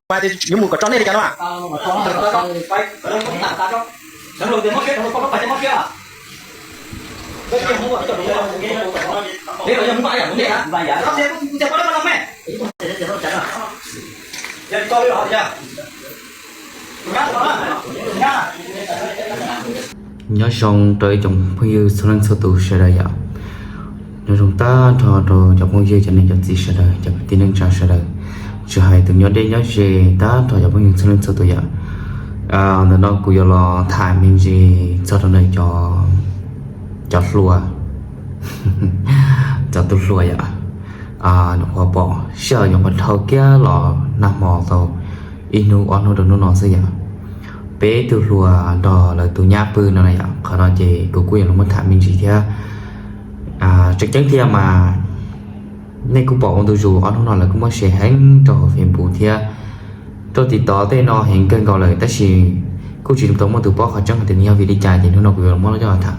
Mas yuav mus kom tso nej li cas no? Nyob zoo rau ib tsoom phooj ywg txhua leej txhua tus sawv daws yom. Nyob zoo tag nrho rau cov phooj ywg, cov niam cov txiv sawv daws, cov kwv tij neej tsa sawv daws, tsis hais tus nyob deb nyob ze, tag nrho cov phooj ywg txhua leej txhua tus yom. Ntawm no kuv yuav los tham me ntsis txog rau ntawm cov hluas, cov tub hluas yom. Nyuam qhuav pom sij hawm nyuam qhuav dhau kiag los nag hmo tau ib hnub ob hnub rau hnub no xwb yom. Peb tug hluas nrog lawv tus nyab pw no na yom. Qhov no ces kuv kuj yuav los muab tham me ntsis thiab. Tseem ceeb thiab mas nej kuj pom ua ntu zus ob hnub no lawv kuj muab share heev rau hauv Facebook thiab rau TikTok tej no heev kawg nkaus lawm, tab sis kuj tsis tau muaj tus paub qhov tseeb hais tias nws yog vim li cas, ces hnub no kuv yuav los muab coj los tham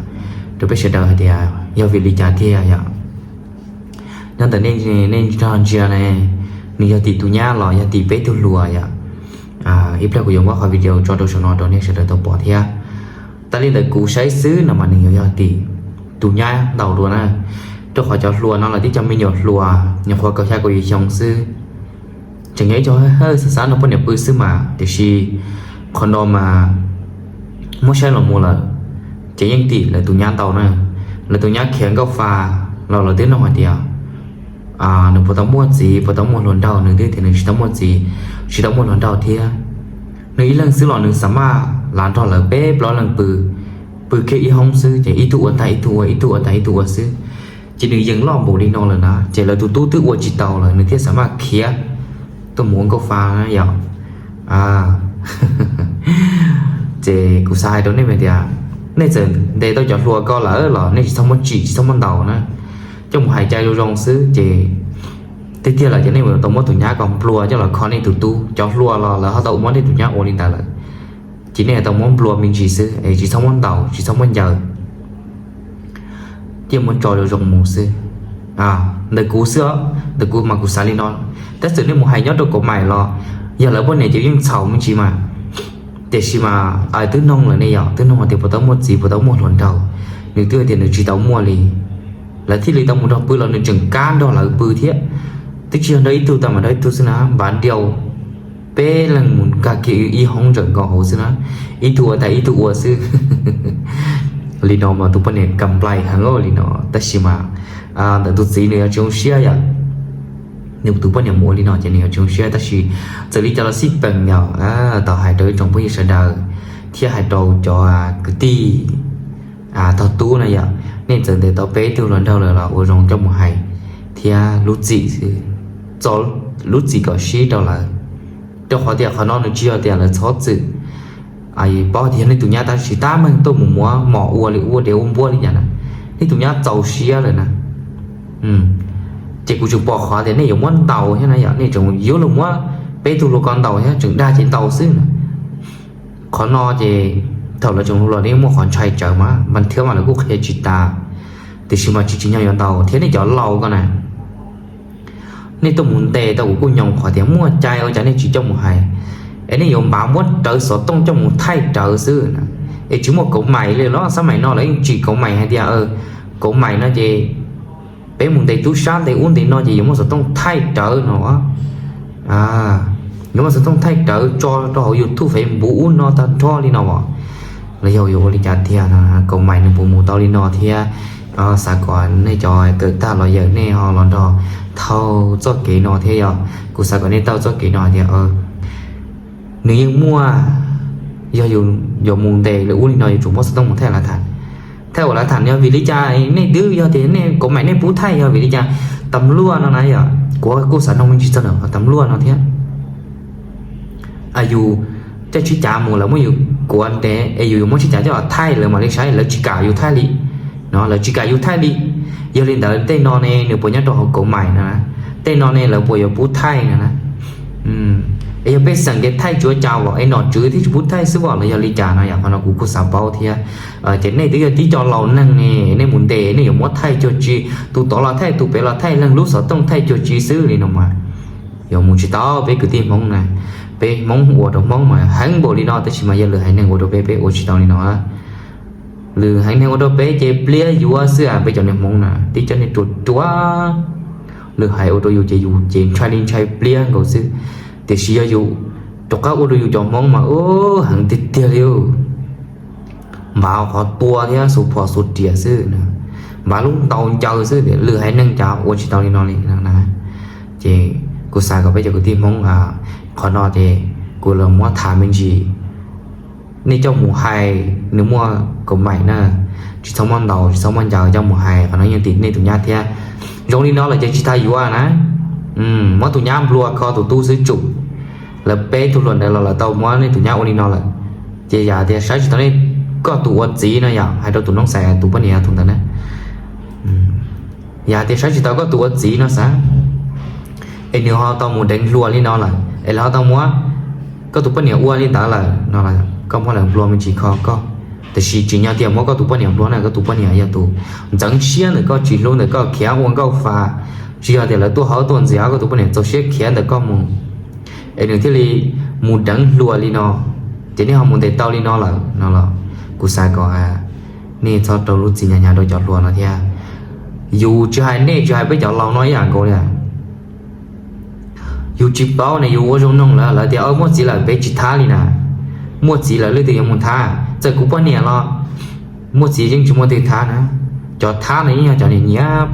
rau peb sawv daws hais tias yog vim li cas tiag yom. Nyob ntawm nej nrog ntsia ne, nws yog tim tus nyab los yog tim peb tug hluas yom. Ib pliag kuv yuav muab qhov video tso rau saum no rau nej sawv daws tau pom thiab. Tas li ntawd kuv saib xwb no mas nws yuav yog tim tus nyab ntau dua na, rau qhov cov hluas no los tib co me nyuam hluas nyuam qhuav kaum xya kaum yim xyoo xwb. Tseem yog ib co hawj xav xav nrog poj niam pw xwb mas, tiam sis qhov no mas muab saib los mus lawm ces yeej tim lawv tus nyab ntau na. Lawv tus nyab khiav nkauj fa los lawv twb nug hais tias nws puas tau muaj txiv, puas tau muaj hluas nraug, nws twb tias nws tsis tau muaj txiv, tsis tau muaj hluas nraug thiab. Nws ib leeg xwb los nws xav maj lav nrog lawv peb plaub leeg pw, pw kiag ib hoob xwb ces ib tug ua tag ib tug ua, ib tug ua tag ib tug ua xwb. Ces nws yees loj npaum li no lawm na, ces lawv tus tub twb ua tsis tau lawm nws thiaj xav maj khiav tuaj mus ua nkauj fa na yom. Ces kuv xav hais rau nej tias, nej txawm ntes tau cov hluas ko lawm los nej tsis txhob muab tsim, tsis txhob muab ntaus na. Coj mus hais cai zoo zoo xwb ces tiag tiag lawm ces nej yuav tau muab tus nyab ko nplua coj los kho nej tus tub. Cov hluas los lawv ho tau muab nej tus nyab ua li ntawd lawm, ces nej tau muab nplua me ntsis xwb es tsis txhob muab ntaus, tsis txhob muab ncaws, cia muab tso zoo zoo mus xwb. Ntawm kuv xwb, ntawm kuv mas kuv xav li no. Tab txawm nej mus hais nyob rau kauv mais los yog lawv poj niam ces yeej txhaum me ntsis mas, tiam sis mas twb noog lawm ne yom, twb noog hais tias puas tau muaj txiv, puas tau muaj hluas nraug, nws twb hais tias nws tsis tau muaj li. Lawv thiaj li tau mus nrog pw los nws tseem kab nrog lawv pw thiab. Twb tsis yog nrog ib tug tau mas nrog ib tug xwb na, npav diau peb leeg mus nkag kiag ib hoob ntawm nkaus hauv xwb na, ib tug ua tas ib tug ua xwb. Li no mas tus poj niam kam nplais heev li no, tab sis mas ntawm tus txiv nws yuav tsis zoo siab yom. Nws tus poj niam mus ua li no ces nws yuav tsis zoo siab, tab sis txawm li cas los xij peem yom, tau hais rau ib tsoom phooj ywg sawv daws thiab hais rau cov kwv tij tog tub na yom, nej txawm ntes tau peb tug hluas nraug lawm los ua zoo coj mus hais thiab lub txim, txo lub txim kom sib rau lawv, rau qhov tias qhov no nws tsis yog tias lawv txhob txwm. Paub tias yog nej tus nyab tab sis tab meeg tuaj mus muab mos ua li ua dev ua npua li cas na, nej tus nyab txaus siab lawm na. Ces kuv tseem pom qhov tias nej yuav muab ntaus thiab na yom, nej tseem yuav los muab peb tug hluas ko ntaus thiab, tseem dag ces ntaus xwb na. Qhov no ces thaum lawv tseem hluas los nej muaj qhov ntshai tsawv mas, mas thiab mas lawv kuj qhia tsis tas, tiam sis mas tsis tsim nyog yuav ntaus thiab nej cov laus ko na. Nej tuaj mus ntes tau kuv kuj nyoo qhov tias muaj cai ua cas nej tsis coj mus hais, es nej yuav npav muab rawv xov tooj coj mus thaij rawv xwb na. Es tsis muaj kauv mais li los xab mais no lawv yeej tsim kauv mais hais tias kauv mais no ces peb mus ntes tub sab ntes ub ntes no ces yuav muaj xov tooj thaij rawv no. Yuav muaj xov tooj thaij rawv tso rau hauv YouTube, Facebook ub no tag nrho li no as. Los yog yuav ua li cas tiag no, kauv mais nws puas mus tau li no thiab. Xav kom nej cov kawm tag los yawm nej ho los nrog thau txoj kev no thiab yom. Kuv xav kom nej taug txoj kev no tias nws yeej muaj, yog yuav mus ntes li ub li no yuav tsum muab xov tooj mus thaij lav tham. Thaij ua lav tham yog vim li cas nej twb yog tias nej kauv mais nej pub thaij yog vim li cas? Tas luaj no na yom, kuv kuj xav nug me ntsis txog ntawm tas luaj no thiab. Yus coj tsib cav mus lawv muab yus kuav ntes es yus yuav muab tsib cav coj los thaij lawv mam li saib, lawv tsis kam yus thaij li no, lawv tsis kam yus thaij li. Yog li ntawd tej no ne nws puas nyob rau hauv kauv mais no na? Tej no ne lawv puas yuav pub thaij no na? Es yog pej xeem ces thaij tsuav cas os, es nom tswv thiaj tsis pub thaij xwb os los yog li cas no yom? Qhov no kuv kuj xav paub thiab. Ces nej twb yog tib co laus neeg ne, nej mus ntes nej yuav muab thaij cuag tsi? Tus tod los thaij, tus pem los thaij, leej lub xov tooj thaij cuag tsi xwb li no mas yuav mus tsis tau peb kwv tij Hmoob na. Peb Hmoob ua rau Hmoob mas heev npaum li no, tab sis mas yog lwm haiv neeg ua rau peb, peb ua tsis tau li no. Lwm haiv neeg ua rau peb ces pliab yuav xwb, peb cov niag Hmoob na tib cov niag ruam ruam. Lwm haiv ua rau yus ces yus ces ntshai li ntshai pliab nkaus xwb, tiam sis yog yus rov qab ua rau yus cov Hmoob mas ub heev tiag tiag li. Npav qhov tua thiab xuas phom xuas riam xwb, npav lub ntaus ncaws xwb, lwm haiv neeg cas ua tsis tau li no li na. Ces kuv xav kom peb cov kwv tij Hmoob, qhov no ces kuv los muab tham me ntsis, nej coj mus hais nws muaj kaum maim na, tsis txhob muab ntaus tsis txhob muab ncaws, coj mus hais qhov no yeej tim nej tus nyab thiab. Zoo li no lawm ces tsis tas yuav na, muab tus nyab nplua kho tus tub xwb tsum. Lawv peb tug hluas ntawd los lawv tau muab nej tus nyab ua li no lawm, ces yam tias saib tsis tau nej, koj tus ua txiv no yog hais rau tus noob xais tus poj niam tus ntawd na, yam tias saib tsis tau koj tus ua txiv no xav, es nws ho tau mus deev hluas li no lawm es lawv ho tau muab koj tus poj niam ua li ntawd lawm no, koj muab lawv nplua me ntsis kho koj. Tiam sis tsis yog tias muab koj tus poj niam nplua na, koj tus poj niam yog tus ntxeev siab ntawm koj, tsis hlub ntawm koj, khiav ua nkauj fa, tsis yog tias lawv tuaj haub tuaj ntxias, koj tus poj niam txaus siab khiav ntawm koj mus es nws thiaj li mus deev hluas li no, ces nej ho mus ntes tau li no lawm no los kuv xav kom nej txhob rau lub txim hnyav hnyav rau cov hluas no thiab. Yus tsis hais nej, tsis hais peb cov laus no ib yam nkaus li. Yus tsis paub ne, yus ua zoo noog lawv, lawv tias muaj txiv lawm peb tsis thab li na. Muaj txiv lawm leej twg yuav mus thab? Txawm kuv poj niam los muaj txiv yeej tsis muaj leej twg thab na. Cov thab no yeej yog cov niam nyiam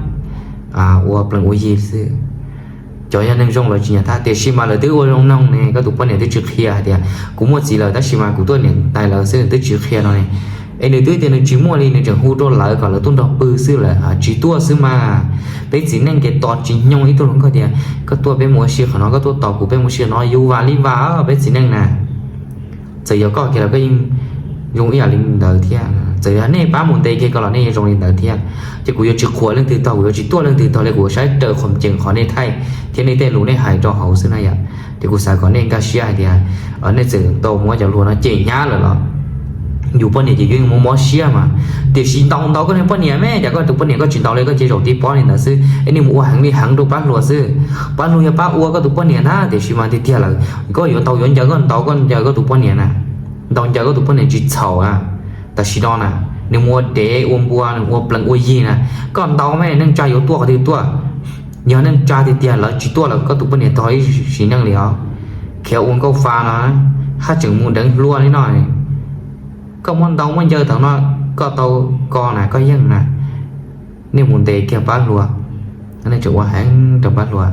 ua plees ua yi xwb. Cov yog neeg zoo lawv tsis nyiam thab, tiam sis mas lawv twb ua zoo noog ne, koj tus poj niam twb tsis qhia hais tias kuv muaj txiv lawm tab sis mas kuv tuaj niam tais lawv xwb, twb tsis qhia no ne. Es nws twb tias nws tsis muaj li, nws tseem hu rau lawv kom lawv tuaj nrog pw xwb, lawv tsis tuaj xwb mas. Peb txiv neej ces tos tsis nyoog ib tug hluas nkauj tias koj tuaj peb mus ua si qhov no, koj tuaj tos kuv peb mus ua si no, yus vam li vam peb txiv neej na. Txawm yog koj kiag los koj yeej zoo ib yam li ntawd thiab, txawm yog nej pab mus ntes kiag ko los nej yeej zoo li ntawd thiab. Ces kuv yuav tsis qhuas leej twg tog, kuv yuav tsis tuaj leej twg tog li, kuv yuav saib raws qhov ceem qhov nej thaij thiab nej tej lus nej hais rau hauv xwb na yom. Ces kuv xav kom nej nkag siab hais tias nej txawm tau muab cov hluas no cem hnyav lawm los yus poj niam ces yeej muaj mob siab mas. Tiam sis ntaus ntaus koj niag poj niam me, cas koj tus poj niam koj tsis ntaus li, koj cia zaum tib pob li ntawd xwb es nej mus ua heev li heev rau pab hluas xwb. Pab hluas yog pab ua koj tus poj niam ntag, tiam sis mas tiag tiag lawm koj yuav ntaus yuav ncaws koj ntaus koj ncaws koj tus poj niam na. Ntaus ncaws koj tus poj niam tsis txhaum a. Tam sim no na, nws mus ua dev ua npua, nws ua plees ua yig na, koj ntaus me neej tsa yuav tuaj qhov twg tuaj. Yog neej tsa tiag tiag lawv tsis tuaj lawm, koj tus poj niam tog ib sim neej li os. Khiav ua nkauj fa no, haj tseem mus deev hluas li no. Koj muab ntaus muab ncaws thaum no, koj tau ko na koj yeej na. Nej mus ntes kiag pab hluas, nej tseem ua heev rau pab hluas.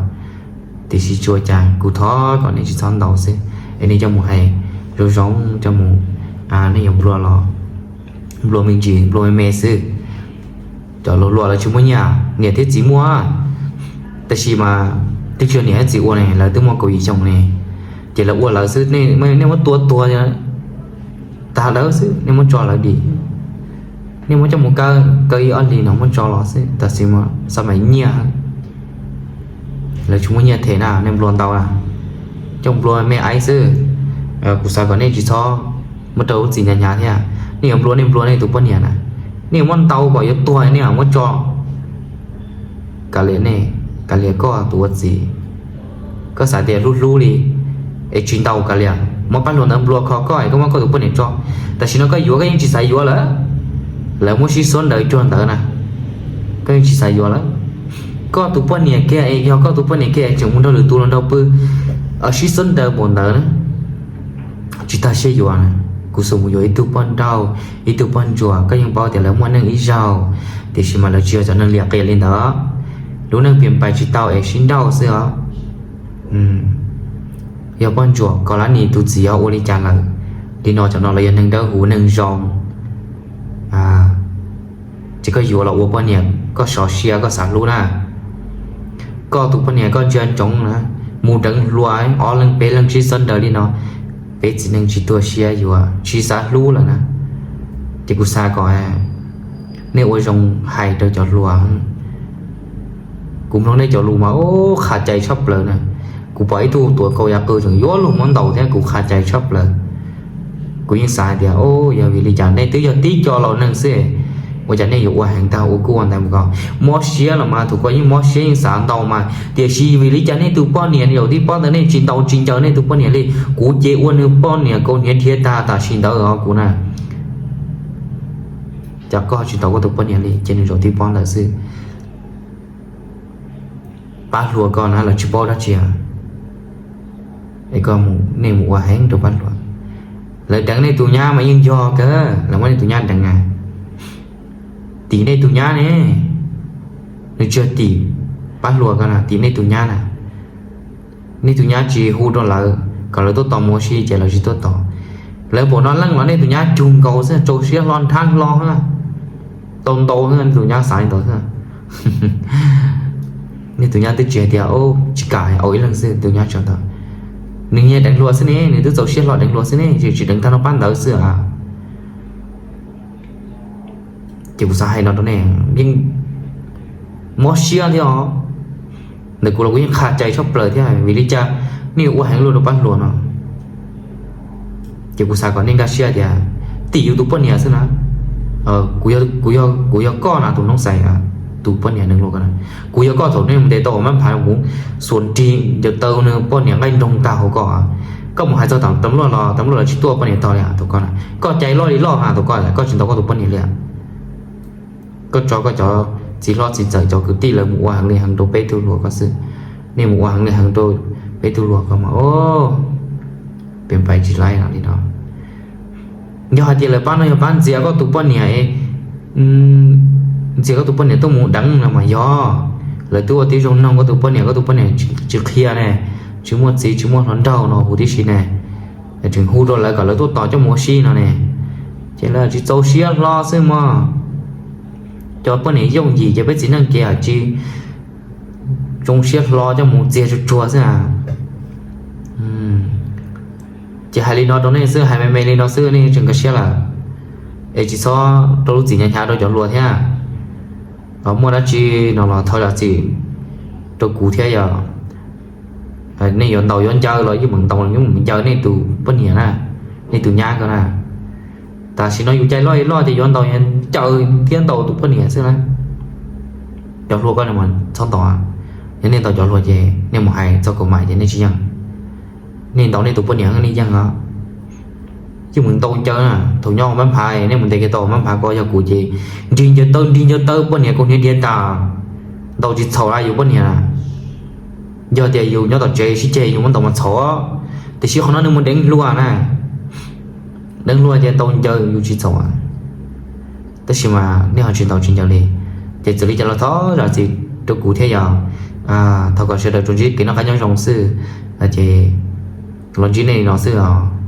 Tiam sis tsuas cas kuv thov kom nej tsis txhob ntaus xwb, es nej coj mus hais zoo zoo, coj mus, nej yuav nplua los nplua me ntsis, nplua me me xwb. Cov hluas hluas lawv tsis muaj nyiaj, niam thiab txiv muaj, tab sis mas twb tsis yog niam thiab txiv ua ne, lawv twb muaj kaum yim xyoo ne, ces lawv ua lawv xwb, nej muab tua tuag tag lawv xwb, nej muab tso lawv dim. Nej muab coj mus kaw, kaw ib ob hlis no muab tso los xwb, tam sim no xav mas nyiaj, lawv tsis muaj nyiaj them na, nej nplua ntau na, coj nplua me aiv xwb. Kuv xav kom nej tsis txhob muab rau lub txim hnyav hnyav thiab, nej yuav nplua nej nplua nej tus poj niam na, nej yuav muab ntaus kom yuav tuag nej muab tso. Kav liam nej, kav liam koj tus ua txiv, koj xav tias hlub hlub li es tsis ntaus kav liam, muab pab hluas ntawd nplua kho koj es koj muab koj tus poj niam tso. Tam sim no koj yuav koj yeej tsis xav yuav lawm, lawv muab sib xuab nraws cuag ntawd na, koj yeej tsis xav yuav lawm. Koj tus poj niam kiag es yog koj tus poj niam kiag es tseem mus nrog lwm tus los nrog pw, sib xuab nraws npaum ntawd na, tsis tag siab yuav na. Kuv xum mus yuav ib tug poj nrauj, ib tug poj ntsuam, koj yeej paub tias lawv muaj neej ib zaug, tiam sis mas lawv tsis yog cov neeg liam qias li ntawd. Lub neej piam pais tsis tau es sib nrauj xwb os. Yog poj ntsuam koj lab nim tus txiv ho ua li cas lawm? Li no cov no lawv yog neeg dawb huv neeg zoo, ces koj yuav los ua poj niam koj sov sia koj xav hlub na. Koj tus poj niam koj ntsia ntsoov na, mus deev hluas ob leeg peb leeg sib xuab nraws li no, peb txiv neej tsis tuag siab yuav tsis xav hlub lawm na. Ces kuv xav kom nej ua zoo hais rau cov hluas. Kuv mloog nej cov lus mas ub qhas cai tshaj plaws na. Kuv pom ib tug tuav kaus yam qws tseem yuav luag muab ntaus thiab kuv qhas cai tshaj plaws. Kuv yeej xav hais tias ub yog vim li cas nej twb yog tib co laus neeg xwb, Ua cas nej yuav ua heev tag ua kuj ua ntaiv mus ko? Mob siab los mas thaum ko yeej mob siab yeej xav ntaus mas, tiam sis vim li cas nej tus poj niam zaum tib pob ntawd nej tsis ntaus tsis ncaws nej tus poj niam li? Kuv ces ua nws poj niam kaus hniav dhia tag tam sim ntawd os kuv na. Cas koj tsis ntaus koj tus poj niam li, ces nws zaum tib pob ntawd xwb. Pab hluas koj na lawv tsis paub dab tsi. Es koj, nej mus ua heev rau pab hluas. Lawv deev nej tus nyab mas yeej yog kawg, lawv muab nej tus nyab deev na. Tim nej tus nyab ne, nws tsis yog tim pab hluas ko na, tim nej tus nyab na. Nej tus nyab tsis hu rau lawv kom lawv tuaj tos mus ua si ces lawv tsis tuaj tos. Lawv pom no leej los nej tus nyab cug nkaus xwb, tsau siab hlo nrhab hlo xwb. Tau ntau xwb, nej tus nyab xav li ntawd xwb. Nej tus nyab twb tsis hais tias tsis kam, au ib leeg xwb tus nyab tseem ntawd. Nws nyiag deev hluas xwb ne, nws twb txaus siab hlo deev hluas xwb ne, tsis deev tag nrho pab ntawd xwb a. Ces kuv xav hais no rau nej, yeej mob siab thiab os. Ntawm kuv los kuv yeej qha cai tshaj plaws thiab, vim li cas nej ua heev luaj rau pab hluas no? Ces kuv xav kom nej nkag siab tias tim yus tus poj niam xwb na. Kuv yog koj na tus noob xais, tus poj niam neeg hluas ko na, kuv yog koj thaum nej mus ntes tau uas mab nphav kuv xuas nrig ncaws taw nws poj niam nqaij nroog tag hauv ko. Koj mus hais txog tam luaj los tam luaj los tsis tuaj poj niam tog li thaum ko na. Koj cai loj li loj na thaum ko, koj tsis ntaus koj tus poj niam li. Koj tso koj cov txiv hlob txiv ntxawm cov kwv tij lawv mus ua heev li heev rau peb tug hluas ko xwb. Nej mus ua heev li heev rau peb tug hluas ko mas, pem pais tsis laib no li no. Yog hais tias lawv pab no yog pab ntxias koj tus poj niam, ntxias koj tus poj niam tuaj mus deev no mas yog, lawv twb ua tib zoo noog koj tus poj niam, koj tus poj niam tsis qhia ne, tsis muaj txiv tsis muaj hluas nraug no huv tib si ne, tseem hu rau lawv kom lawv tuaj tos coj mus ua si no ne, ces lawv tsis txaus siab hlo xwb mog. Cov poj niam yooj yim ces peb txiv neej kev tsis zoo siab hlo coj mus txiag tsuag tsuag xwb a. Ces hais li no rau nej xwb, hais me me li no xwb nej tseem nkag siab lawm. Es tsis txhob rau lub txim hnyav hnyav rau cov hluas thiab. Muaj dab tsi no los thov zam txim rau kuv thiab yog nej yuav ntaus yuav ncaws los yeej meem ntaus yeej meem ncaws nej tus poj niam na, nej tus nyab ko na. Tam sim no yus cai loj li loj ces yuav ntaus ncaws thiab ntaus tus poj niam xwb na. Cov hluas ko mas txhob ntaus. Yog nej ntaus cov hluas ces nej mus hais txog kaus mam ces nej tsis yeej. Nej ntaus nej tus poj niam nej yeej os. Yeej meem ntaus ncaws na, thaum nyob ua mab nphas nej mus ntes kiag tau ua mab nphas ko, yog kuv ces nrig ncaws taw nrig ncaws taw poj niam kaus hniav dhia tas, ntaus tsis txhaum li yus poj niam. Yog tias yus nyob tom tsev sib ceg yus muab ntaus mas txhaum, tiam sis qhov no nws mus deev hluas na, deev hluas ces ntaus ncaws yus tsis txhaum. Tab sis mas nej ho tsis ntaus tsis ncaws li, ces txawm li cas los thov zam txim rau kuv thiab yog, thov kom sawv daws tsuas ntsib kev noj qab nyob zoo xwb, ces los ntsib nej li no xwb os.